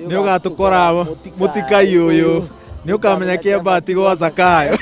Nĩ ũgatũkora mũtikai ũyũ, nĩ ũkamenya kĩamba ti gwa Zakayo.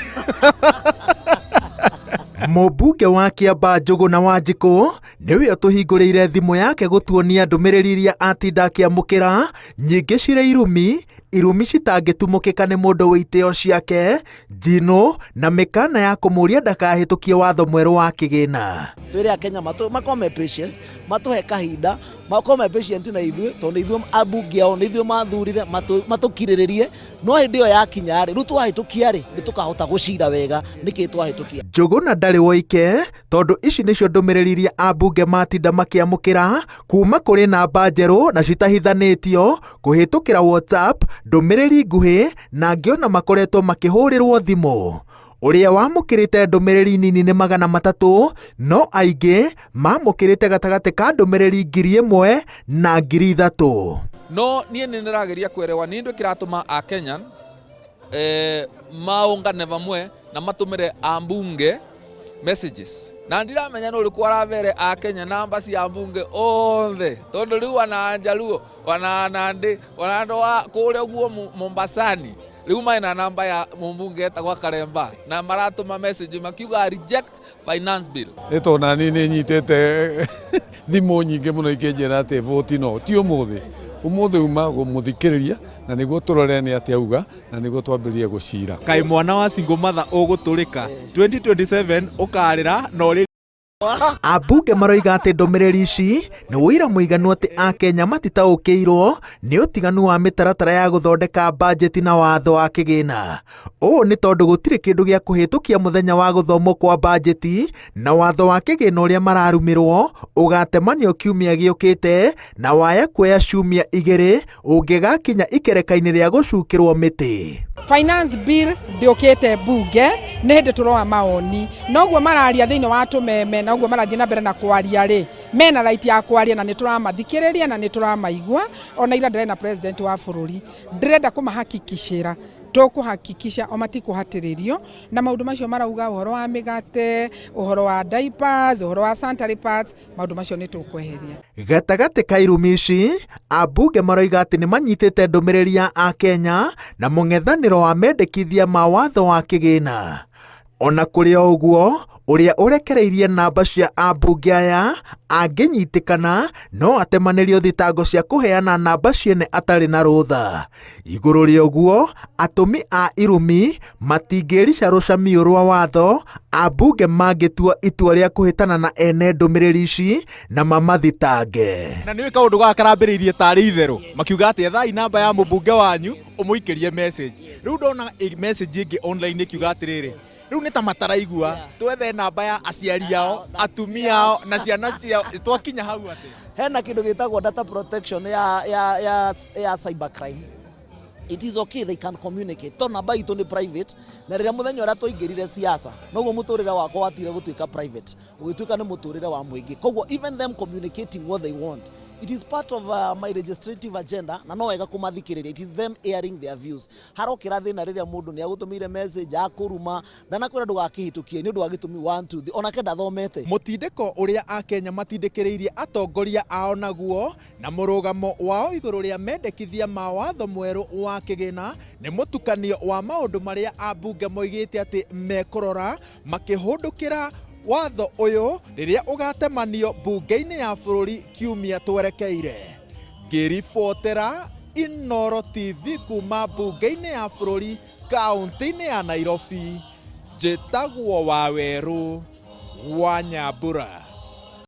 Mũmbunge wa Kĩamba Njũgũna Wanjikũ nĩwe ũtũhingũrĩire thimũ yake gũtuonia ndũmĩrĩri iria atinda akĩamũkĩra, nyingĩ cirĩ irumi, irumi citangĩtumũkĩka nĩ mũndũ wĩ itĩo ciake, njinũ na mĩkana ya kũmũria ndakahĩtũkie watho mwerũ wa kĩgĩna. Twĩre Akenya makorwo me patient, matũhe kahinda, makorwo me patient na ithuĩ, tondũ nĩ ithuĩ ambunge ao, nĩ ithuĩ mathurire, matũkirĩrĩrie, no hĩndĩ ĩyo yakinya rĩ, rĩu twahĩtũkia rĩ, nĩ tũkahota gũcira wega nĩkĩ twahĩtũkia. Njũgũna ndarĩ woike tondũ ici nĩcio ndũmĩrĩri iria ambunge matinda makĩamũkĩra kuma kũrĩ namba njerũ na citahithanĩtio kũhĩtũkĩra WhatsApp, ndũmĩrĩri nguhĩ na angĩ ona makoretwo makĩhũrĩrwo thimũ. Ũrĩa wamũkĩrĩte ndũmĩrĩri nini nĩ 300 no aingĩ mamũkĩrĩte gatagatĩ ka ndũmĩrĩri 1000 na 3000. No niĩ nĩ ndĩrageria kwerewa nĩ ndũ kĩratũma Akenya maũngane vamwe na matũmĩre ambunge messages, na ndiramenya nĩ ũrĩkũ arabere Akenya namba cia ambunge othe, tondũ rĩu ona Njaluo, ona Nandi, ona andũ a kũrĩa ũguo Mombasani rĩu mena namba ya mũmbunge etagwo Karemba na maratũma message makiuga reject finance bill. Nĩ tondũ nani nĩ nyitĩte thimũ nyingĩ mũno ikĩnjĩra atĩ vote no ti ũmũthĩ, ũmũthĩ uma kũmũthikĩrĩria na nĩguo tũrore nĩ atĩa auga na nĩguo twambĩrĩrie gũcira. Kaĩ mwana wa single mother ũgũtũrĩka 2027 ũkarĩra na ũrĩ Ambunge maroiga atĩ ndũmĩrĩri ici nĩ ũira mũiganu atĩ Akenya matitaũkĩirwo nĩ ũtiganu wa mĩtaratara ya gũthondeka bajeti na watho wa kĩgĩna. Ũũ nĩ tondũ gũtirĩ kĩndũ gĩa kũhĩtũkia mũthenya wa gũthomwo kwa bajeti na watho wa kĩgĩna ũrĩa mararumĩrwo ũgatemanio kiumia gĩũkĩte na waya kuoya ciumia 2 ũngĩgakinya ikereka-inĩ rĩa gũcukĩrwo mĩtĩ. Finance bill ndĩũkĩte mbunge, nĩ hĩndĩ tũroa maoni, noguo mararia thĩinĩ wa tũmeme, noguo marathiĩ na mbere na kwaria rĩ, mena right ya kwaria na nĩ tũramathikĩrĩria na nĩ tũramaigua. Ona ira ndĩrĩ na president wa bũrũri, ndĩrenda kũmahakikicĩra tũkũhakikisha o matikũhatĩrĩrio na maũndũ macio marauga, ũhoro wa mĩgate, ũhoro wa diapers, ũhoro wa sanitary pads, maũndũ macio nĩ tũkweheria. Gatagatĩ ka irumi ici, ambunge maroiga atĩ nĩ manyitĩte ndũmĩrĩri ya Akenya na mũng'ethanĩro wa mendekithia ma watho wa kĩgĩna. Ona kũrĩ o ũguo, ũrĩa ũrekereirie namba cia ambunge aya angĩnyitĩkana no atemanĩrio thitango cia kũheana namba ciene atarĩ na rũtha. Igũrũ rĩa ũguo, atũmi a irumi matingĩrica rũcamiũ rwa watho ambunge mangĩtua itua rĩa kũhĩtana na ene ndũmĩrĩri ici na mamathitange. Na nĩ kaũndũ gaka karambĩrĩirie tarĩ itherũ makiuga atĩ ethai namba ya mũmbunge wanyu ũmũikĩrie message. Rĩu ndona message ĩngĩ online ĩkiuga atĩrĩrĩ, rĩu nĩ ta mataraigua, twethe namba ya aciari ao, atumia ao na ciana ciao, twakinya hau atĩ hena kĩndũ gĩtagwo data protection ya cyber crime. It is okay, they can communicate, tondũ namba itũ nĩ private, na rĩrĩa mũthenya ũrĩa twaingĩrire siasa noguo mũtũrĩre wakwa watire gũtuĩka private, ũgĩtuĩka nĩ mũtũrĩre wa mũingĩ. Koguo even them communicating what they want, it is part of my legislative agenda, na no wega kũmathikĩrĩria. It is them airing their views. Harokĩra thĩna rĩrĩa mũndũ nĩ agũtũmĩire message akũruma, ndanakwĩra ndũgakĩhĩtũkie nĩ ũndũ wa gĩtũmi 1 2 3, onake ndathomete. Mũtindĩko ũrĩa Akenya matindĩkĩrĩirie atongoria ao naguo na mũrũgamo wao igũrũ rĩa mendekithia ma watho mwerũ wa kĩgĩna nĩ mũtukanio wa maũndũ marĩa ambunge moigĩte atĩ mekũrora makĩhũndũkĩra watho ũyũ rĩrĩa ũgatemanio mbunge-inĩ ya bũrũri kiumia twerekeire. Ngĩribotera Inooro TV kuma mbunge-inĩ ya bũrũri kaunti-inĩ ya Nairobi, njĩtagwo Wawerũ wa Nyambura.